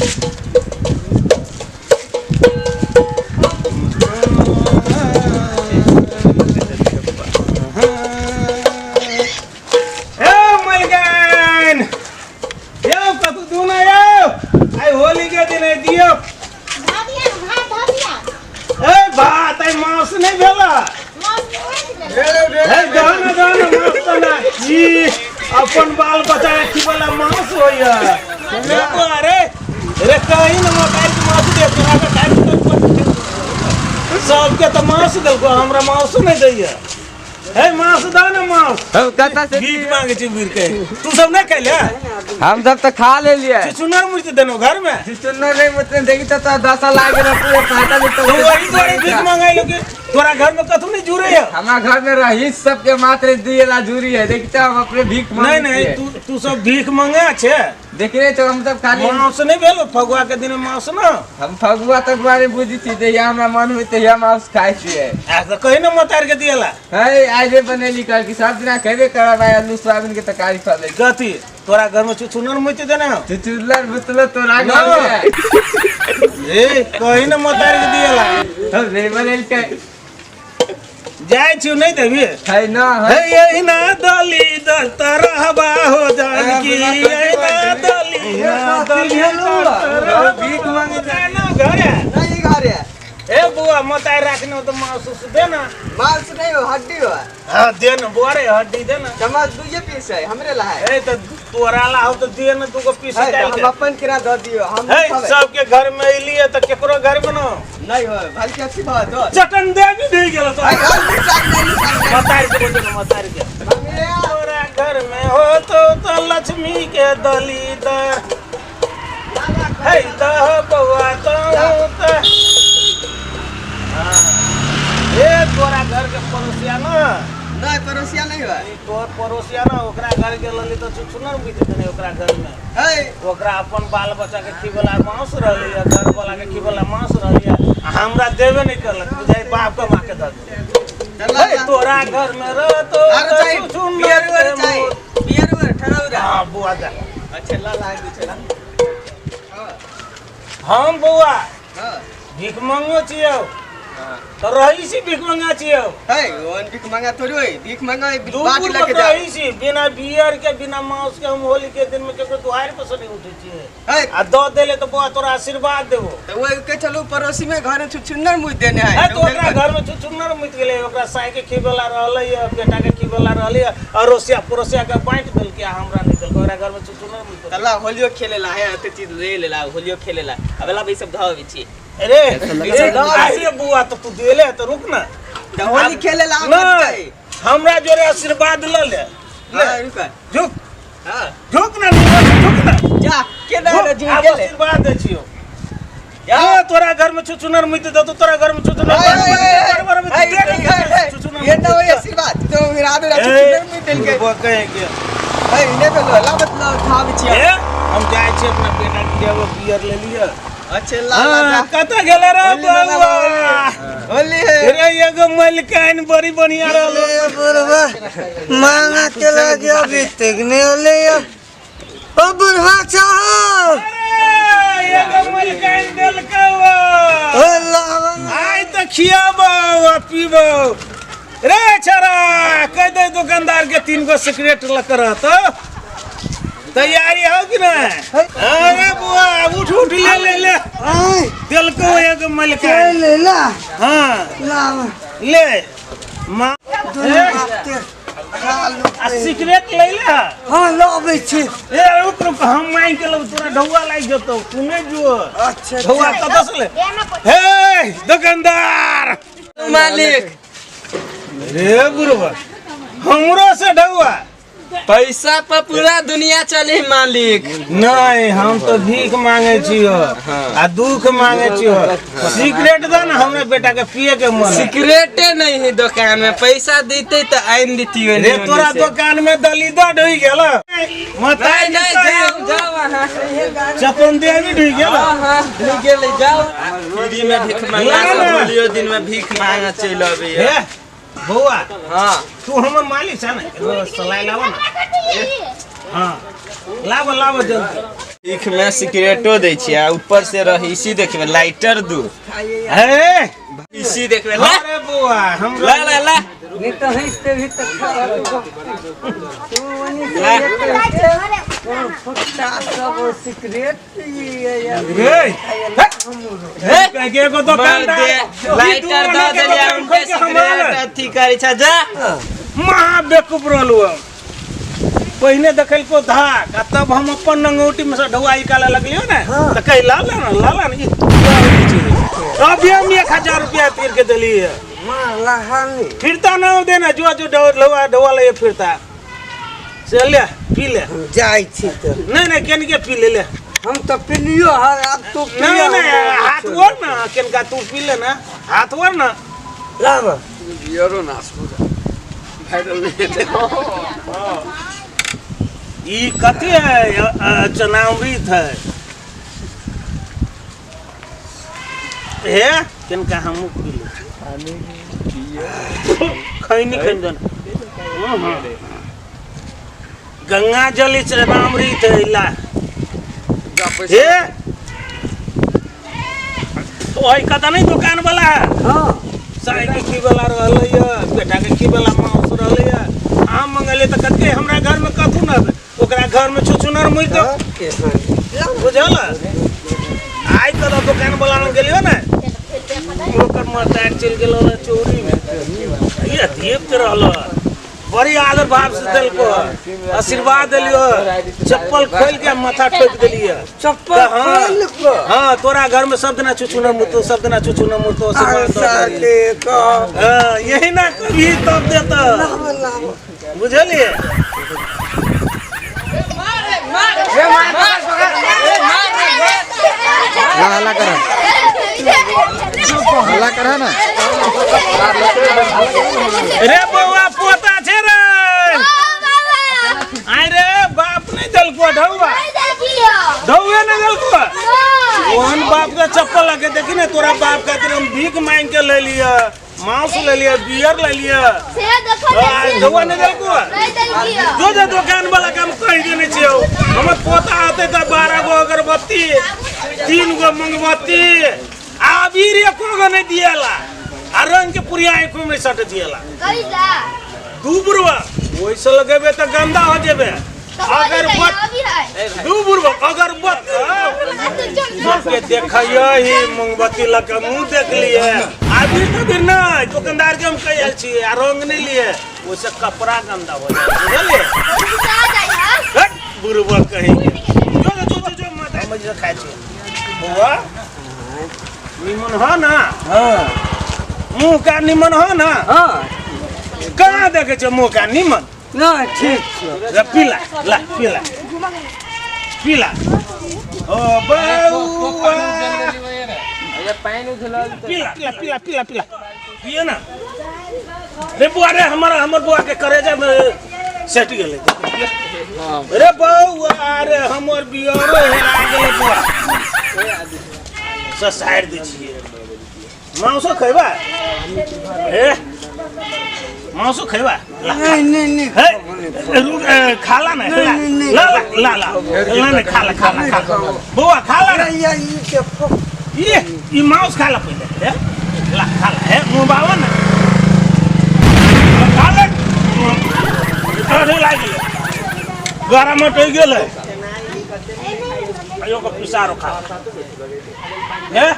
ए मलगान यौ कतू दूना यौ आइ होली के दिन है दियौ धऽ दिया भात धऽ दिया ए भात आइ मांस नहि भेल मांस नहि भेल हे दहन दहन मांस तऽ ना ई अपन बाल बच्चा के खिबला मांस होइया रे बौआ रे रे कहीं न मकाई के मांस दे तोरा के काटि के सबके तऽ मांस देलको हमरा मांसो नहि दैया हे मांस दऽ ने मांस हम कतऽ से भीख मांगे छी वीर के तू सब नहीं कैले हम सब तो खा ले लिए चुचुनर मुर्ति देनो घर में चुचुन्नर नहीं मतलब देखी तो तो 10 साल लागे ना पूरे फाटा भी तो वही तोरे भीख मांगे लोग तोरा घर में कथू नहीं जुड़े है हमारा घर में रही सबके मात्र दिए ला जुरी है देखी तो हम अपने भीख मांगे नहीं नहीं तू तू सब भीख मांगे छे देख रहे तो हम सब खाली मांस नहीं भेल फगुआ के दिन में मांस ना हम फगुआ तक बारे बुझी छी जहिया हमरा मन हुई तहिया मांस खाइ छियै। आ तो कहीं ना मतार के दिएला है आज जे बनेली कल की सब दिना खेबे करब आइ आलू सोयाबीन के तरकारी खा ले। कथी तोरा घर में चुचुनर मुति देने हो चुचुनर मुतलो तोरा ना। घर में। ए कहीं ना मतार के दिएला हम नहीं बनेल के जाइ छी नहीं देबी है ना है हे यही ना दली दतरहबा हो जानकी यही ना दली ना दली भीख मांगे ना घर है नहीं घर है ए बुआ मताई राखने तो मांस उस दे ना मांस नहीं हो हड्डी हो हाँ दे ना बुआ रे हड्डी दे ना चम्मच दुइये पीस है हमरे ला है ए तो तोरा ला हो तो दे ना दूगो पीस है, डाल तो के हम अपन किरा दऽ दियो हम हे खाबै। सबके घर में अइलिए तो केकरो घर में ना नहीं हो भल के अच्छी बात हो चटन दे भी नहीं गेल तो है, हम साग नहीं, साग नहीं। मताई के बोल ना मताई के मम्मी, तोरा घर में हो तो लक्ष्मी के दली दर हे दह बउआ तो तो हाँ। ए तोरा घर के पड़ोसिया ना नहीं पड़ोसिया नहीं हो ई तोर पड़ोसिया ना ओकरा घर के लली तो चुचुनर बीत देने ओकरा घर में है ओकरा अपन बाल बच्चा के खिबला मांस रहली है घर वाला के खिबला मांस रहली है आ हमरा देबे नहीं करलक बुझाई बाप के माँ के दऽ दे चला हे तोरा घर में रह तो आरो चाही चुचुनर बियर उयर के चाही मोर। बियर उयर ठहराउ हाँ बुआ जा अच्छा ला ला दे चला हम बौआ हां भीख मंगो छियौ तो रही छी भीख मंगा छियौ है ओन भीख मंगा थोड़ी होई भीख मंगा दू बाट गुड़ लेके जा रही छी बिना बियर के बिना मांस के हम होली के दिन में केकरो दुआर पर से नहीं उठे छियै है आ दऽ देले तो बौआ तोरा आशीर्वाद देबो तो वो के चलू पड़ोसी में घर में छुछुन्नर मुँह देने है है तो ओकरा घर में छुछुन्नर मुति गेलै ओकरा साय के खिबेला रहलै है बेटा के खिबेला रहलै है अड़ोसिया पड़ोसिया के बाँटि देलकै आ हमरा नहि देलकै ओकरा घर में छुछुन्नर मुति गेलै। तला होलियो खेलेला है एते चीज ले लेला होलियो खेलेला अबेला भी सब धोवे छी अरे अरे बुआ तो तू देले तो रुक ना तो होली खेलेला हम नहीं हमरा जोरे आशीर्वाद ल ले हां रुक झुक हां झुक ना नीचे झुक ना जा के ना रे झुक, झुक आब गेले आशीर्वाद दै छियौ जा ए, तोरा घर में छुछुनर मुति देतो तोरा घर में छुछुनर बड़ बड़ में दे दे छुछुनर ये ना होई आशीर्वाद तो मेरा आदर छुछुनर मुँह देल के बुआ कहे के है इने पे ला मतलब धावे छी ए हम जाइ छी अपना बेटा के एगो बियर ले लिअ अच्छा ला ला हाँ, कतऽ गेलै रे होली मनाबो, बौआ होली है रे एगो मलकाइन बड़ी बढ़िया रहलो बुढ़वा मांगा के लगे अभी तक नहीं होले ओ बुढ़वा साहब अरे एगो मलकाइन देलकौ ओ लावा आइ तऽ खियाबौ आ पीबौ रे छरा कहि दे दुकानदार के तीन गो सिगरेट लऽ कऽ रहतौ तैयारी हो कि नहीं अरे बुआ उठ उठ ले ले ले आय देलकौ एगो मलकाइन ले ला हाँ लावा ले माँ दुनू बाप खा लो आ सिगरेट लै ले हाँ लाबै छी ए रुक रुक हम मांगि के लब तोरा ढौआ लागि जेतौ तू नहि जो अच्छा ढौआ कतऽ से ले हे दुकानदार मालिक रे बुढ़वा हमरो से ढौआ पैसा पर पूरा दुनिया चली मालिक। नहीं हम तो भीख मांगे छियो आ दुख मांगे छियो। सिगरेट दे ना हमरा बेटा के पिए के मन है। सिगरेटे नहीं है दुकान में, पैसा देते तो आइन देती रे तोरा दुकान में दलीदा ढुई गेल मताई नहीं नहीं जाओ जाओ वहाँ चपन देवी ढुई गेल। हाँ ढुई गेलै जाओ। फ्री में भीख मांगा ना। होलियो दिन में भीख मांगा चलि अबैया। हे बौआ हाँ तू हमर मालिक छ ने एगो सलाइ लाबो ना। हाँ लाबो लाबो जल्दी। ईख में सिगरेटो दै छियै आ ऊपर से रहीसी देखबै लाइटर दू हे इसी देखबै ला अरे बौआ हम ला ला ला नहीं तो हंसते भी तो खा तू वनी ला। फुट्टा सब सिगरेट पिए या रे हे कह के एगो दुकानदार मर दे लाइटर दऽ देलियै उनके सिगरेट अथी करै छ जा महा बेवकूफ रहलू हम। पहिने देखलको धाक आ तब हम अपन नंगौटी में से ढौआ निकाले लगलियो ने तऽ कही ला ला ना ला ला ना, ई अभी हम 1000 रुपया तीर के देलिए माला हानि फिरता ना देना जो जो ढौआ ढौआ ले फिरता से ले पी ले। जाइ छी तो नहीं नहीं केन के पी ले ले। हम तो पिलियो हर अब तू नहीं नहीं हाथ ओर ना केनका तू पी ले ना हाथ ओर ना लाब बियरो नास भाइरल नहीं हेतै। ई कथी है चनामृत है हे किनका हमहूँ पी ले खैनी खैनी जन गंगा जल ई चनामृत है ला हे तो ओहि कता नहीं दुकान वाला है। हां साई के की वाला रहलै बेटा के की वाला मांस रहलै आम मंगले त कतके हमरा घर में कथू न ओकरा घर में छुछुनर मुइ तो बुझल आइ त दुकान वाला लग गेलियो ने ओकर मतार चलि गेल चोरी में ये दीप रहल बड़ी आदर भाव से देलको आशीर्वाद देलियो चप्पल खोल के माथा ठोक देलियो चप्पल खोल के। हां तोरा घर में सब दिना छुछुनर मुतो सब दिना छुछुनर मुतो आशीर्वाद दे को। हां यही ना कभी तब देता बुझलिए। ला हल्ला कर हल्ला कर ना रे बौआ पोता छे रे आय रे बाप नहीं देलको ढौआ ढौए नहीं देलको ओहन बाप के चप्पल लगे देखी ने तोरा बाप खातिर हम भीख मांग के ले लिया मांस ले लिया बियर ले लिया ढौआ नहीं देलको जो जो दुकान वाला के हम कहि देने छियौ हमर पोता आते त 12 गो अगरबत्ती 3 गो मोमबत्ती आबीर एको गो नहीं दिएला आ रंग के पुरिया एको में सट दिएला दू बुढ़वा ओइसे लगेबे त गंदा हो जेबे अगरबत्ती दू बुढ़वा अगरबत्ती सबके देखियो ही मोमबत्ती लग के मुंह देख लिए आबीर तबीर नहीं दुकानदार के हम कहि छियै आ रंग नहीं लिए ओइसे कपड़ा गंदा हो जाए बुझलिए। बुढ़वा कहीं जो जो जो जो माता मजे खाइ छियै बौआ निमन हो ना। हां मुंह का निमन हो ना। हां कहाँ देखे छो मुंह का निमन ना ठीक छो ला पीला ला पीला पीला ओ बौआ पीला पीला पीला पीला पीला पिए ना रे बुआ रे हमर हमर बुआ के करेजा में सेट गेलै रे बौआ रे हमर बियरो हेरा गेलै बुआ ससारि दै छियै। मांसो खैबा ए मांसो खैबा नहीं नहीं नहीं हे रुक खाला ना ला ला ला ला ला ना खाला खाला खाला बौआ खाला ना ये के ये ई मांस खाला पहिले हे ला खाला हे मुंह बाबा ना खाला अरे लागि गेलै गरम हटि गेलै अयो के पिसारो खा हे